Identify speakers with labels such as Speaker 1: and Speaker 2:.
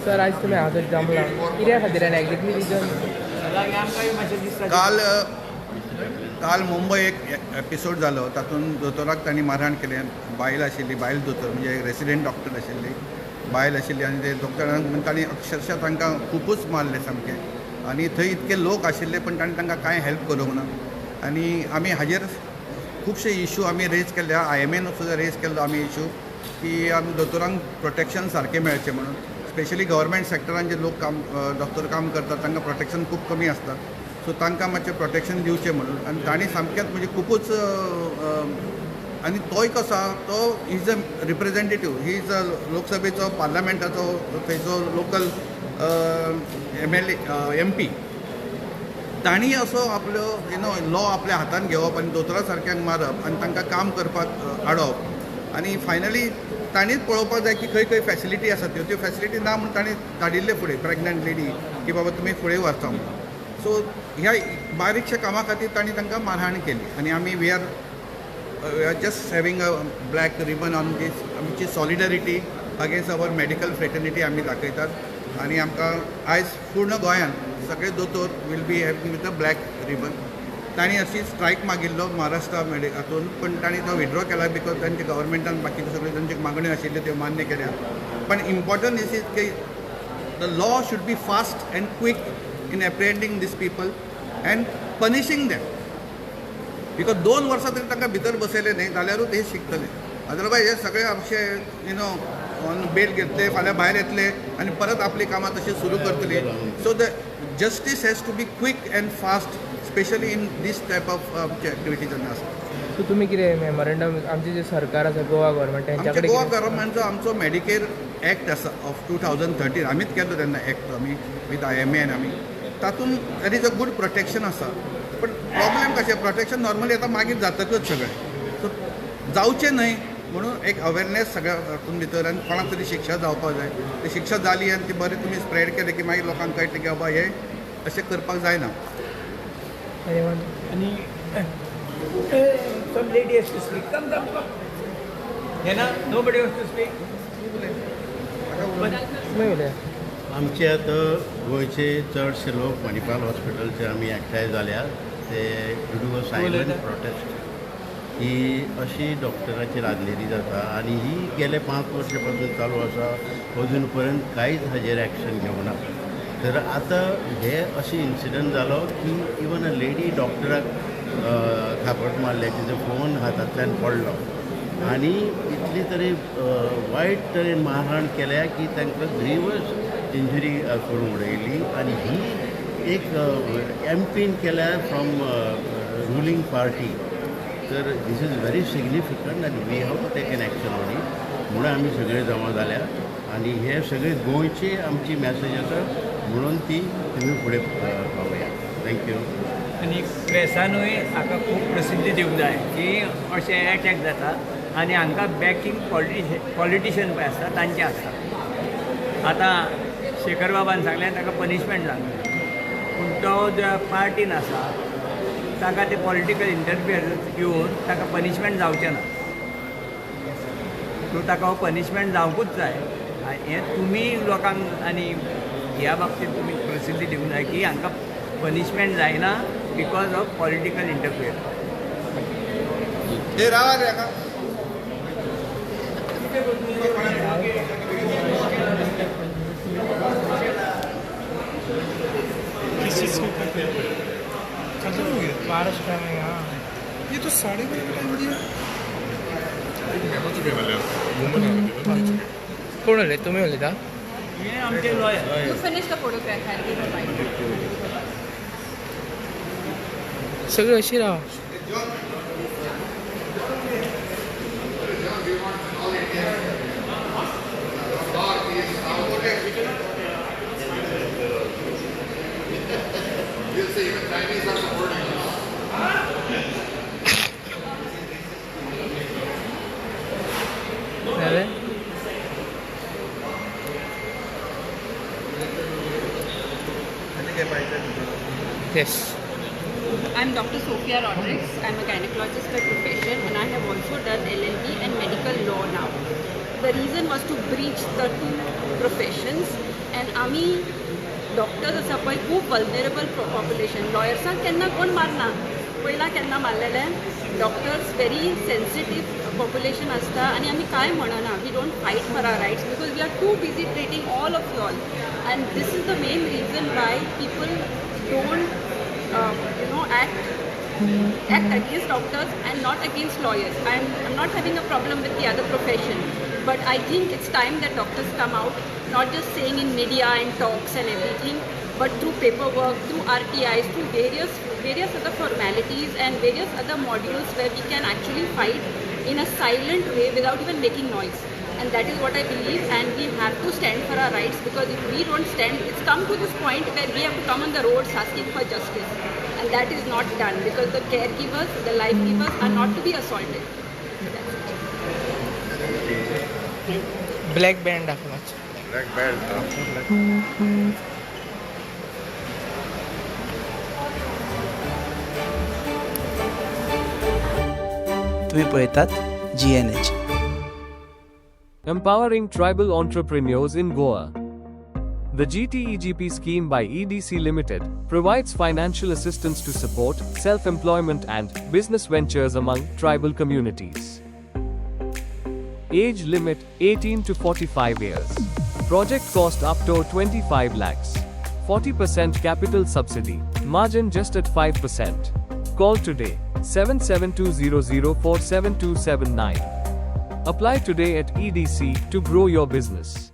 Speaker 1: Sir, आयज तुमी हांगा जमला कित्या खातीर आनी एक्झॅक्टली रिजन?
Speaker 2: काल काल मुंबय एक एपिसोड जालो, तातूंत दोतोराक तांणी मारहाण केलें. बायल आशिल्ली, बायल दोतोर म्हणजे रेसिडेंट डॉक्टर आशिल्ली बायल आशिल्ली आनी ते डॉक्टरांक तांणी अक्षरशः तांकां खुबूच मारले सामके. आनी थंय इतके लोक आशिल्ले पण तांणी तांकां कांय हेल्प करूंक ना. आनी आमी हाजेर खुबशे इशू आमी रेज केल्ले, IMAन सुद्दां रेज केल्लो आमी इशू की आमी दोतोरांक प्रोटेक्शन सारकें मेळचें म्हणून. स्पेशली गव्हर्मेंट सेक्टरान जे लोक काम डॉक्टर काम करतात तांकां प्रोटेक्शन खूब कमी आसता, सो तांकां मातशें प्रोटेक्शन दिवचें म्हणून. आनी तांणी सामकेंच म्हणजे खुबूच, आनी तोय कसो आसा, तो is a representative, he is a लोकसभेचो पार्लमेंटाचो थंयचो लोकल MLA MP. तांणी असो आपलो you know law आपल्या हातान घेवप आनी दोतोरा सारक्यांक मारप आनी तांकां काम करपाक आडोवप. आनी फायनली तांणीच पळोवपाक जाय की खंय खंय फॅसिलिटी आसा त्यो फॅसिलिटी ना म्हूण तांणी धाडिल्ले फुडें प्रेग्नंट लेडी की बाबा तुमी फुडें व्हरता म्हणून. सो ह्या बारीकशा कामा खातीर तांणी तांकां मारहाण केली. आनी आमी we are just having a black ribbon on this, आमची solidarity against our medical fraternity आमी दाखयतात. आनी आमकां आयज पूर्ण गोंयांत सगळे दोतोर will be having with a black ribbon. तांणी अशी स्ट्रायक मागिल्लो महाराष्ट्र हातून, पण तांणी तो विड्रॉ केला because तांच्या गव्हर्मेंटान बाकीच्यो सगळ्यो तांच्यो मागण्यो आशिल्ल्यो त्यो मान्य केल्या. पण इम्पॉर्टंट is की the law should be fast and quick in apprehending these people and punishing them. Because 2 वर्सां तरी तांकां भितर बसयलें न्ही जाल्यारूच हे शिकतले. अदरवायज हे सगळे अशे you know on bell घेतले, फाल्यां भायर येतले आनी परत आपली कामां तशी सुरू करतली. So the justice has to be quick and fast, specially in this type of activity जेन्ना आसता.
Speaker 1: सो तुमी कितें मेमोरेंडम आमचें जें सरकार आसा गोवा गव्हर्मेंट तेंच्या कडेन,
Speaker 2: गोवा गव्हर्मेंटचो आमचो मेडिकेर एक्ट आसा ऑफ 2013, आमीच केल्लो तेन्ना एक्ट आमी विथ IMA आमी, तातूंत there is a good protection आसा. पण प्रॉब्लेम कशें, प्रोटेक्शन नॉर्मली आतां मागीर जातकच सगळें, सो जावचें न्हय म्हणून एक अवेरनेस सगळ्या हातून भितर, आनी कोणाक तरी शिक्षा जावपाक जाय. ती शिक्षा जाली आनी ती बरें तुमी स्प्रेड केलें की मागीर लोकांक कळटलें की बाबा हें अशें करपाक जायना.
Speaker 3: आनी some lady has to speak. Come, come, come. है ना? Nobody wants to speak.
Speaker 4: आमचे आतां गोंयचे चडशे लोक मणिपाल हॉस्पिटलचे आमी एकठांय जाल्या ते to do a silent protest की अशी डॉक्टराची राजनिती जाता आनी ही गेले 5 वर्सां पासून चालू आसा, अजून पर्यंत कांयच हाजेर एक्शन घेवना. तर आतां हे अशें इन्सिडंट जालो की इवन अ लेडी डॉक्टराक थापट मारले, तिजो फोन हातांतल्यान पडलो आनी इतली तरी वायट तरेन मारहाण केल्या की तांकां ग्रीवस इंजरी करून उडयली. आनी ही एक एमपीन केल्या फ्रॉम रुलींग पार्टी. तर this is very significant आनी we have to take an action on it म्हणून आमी सगळे जमा जाल्या. आनी हे सगळे गोंयची आमची मॅसेज आसा म्हणून ती तुमी फुडें पावया. Thank you.
Speaker 3: आनी प्रेसानूय हाका खूब प्रसिद्धी दिवंक जाय की अशे एटॅक जाता आनी हांकां बॅकींग पॉलिटिशियन पळय आसता तांचे आसता. आतां शेखर बाबान सांगलें ताका पनिशमेंट जावंक जाय, पूण तो ज्या पार्टीन आसा ताका ते पॉलिटिकल इंटरफियरन्स घेवन ताका पनिशमेंट जावचें ना. सो ताका हो पनिशमेंट जावंकूच जाय. हें तुमी लोकांक आनी ह्या बाबतींत तुमी प्रसिद्धी दिवंक जाय की हांकां पनिशमेंट जायना because of political interference.
Speaker 1: Maharashtra में हाँ
Speaker 5: ये तो 5:30 का टाइम दिया.
Speaker 1: कोण उलयता? तुमी उलयता?
Speaker 3: आमचे lawyer.
Speaker 6: You finish the photograph, I'll give a bite.
Speaker 1: सगळं अशी राव. Yes.
Speaker 6: I'm Dr. Sophia Rodrigues. I'm a gynecologist by profession and I have also done LLB and medical law now. The reason was to breach the two professions and आमी doctors आसा पळय, खूब vulnerable population. लॉयर्सांक केन्ना कोण मारना. पयला केन्ना मारलेले? Doctors very sensitive population आसता आनी आमी कांय म्हणना. We don't fight for our rights because we are too busy treating all of you all, and this is the main reason why people don't act against doctors and not against lawyers. I'm not having a problem with the other profession, but I think it's time that doctors come out, not just saying in media and talks and everything, but through paperwork, through RTIs, through various other formalities and various other modules where we can actually fight in a silent way without even making noise. And that is what I believe, and we have to stand for our rights, because if we don't stand, it's come to this point where we have to come on the roads asking for justice, and that is not done because the caregivers, the life givers are not to be assaulted. That's it.
Speaker 1: Black band दाखय मातशें.
Speaker 2: Black band.
Speaker 7: तुम्ही पळयतात GNH.
Speaker 8: Empowering tribal entrepreneurs in Goa. The GTEGP scheme by EDC Limited provides financial assistance to support self-employment and business ventures among tribal communities. Age limit 18 to 45 years. Project cost up to 25 lakhs. 40% capital subsidy. Margin just at 5%. Call today 77200 47279. Apply today at EDC to grow your business.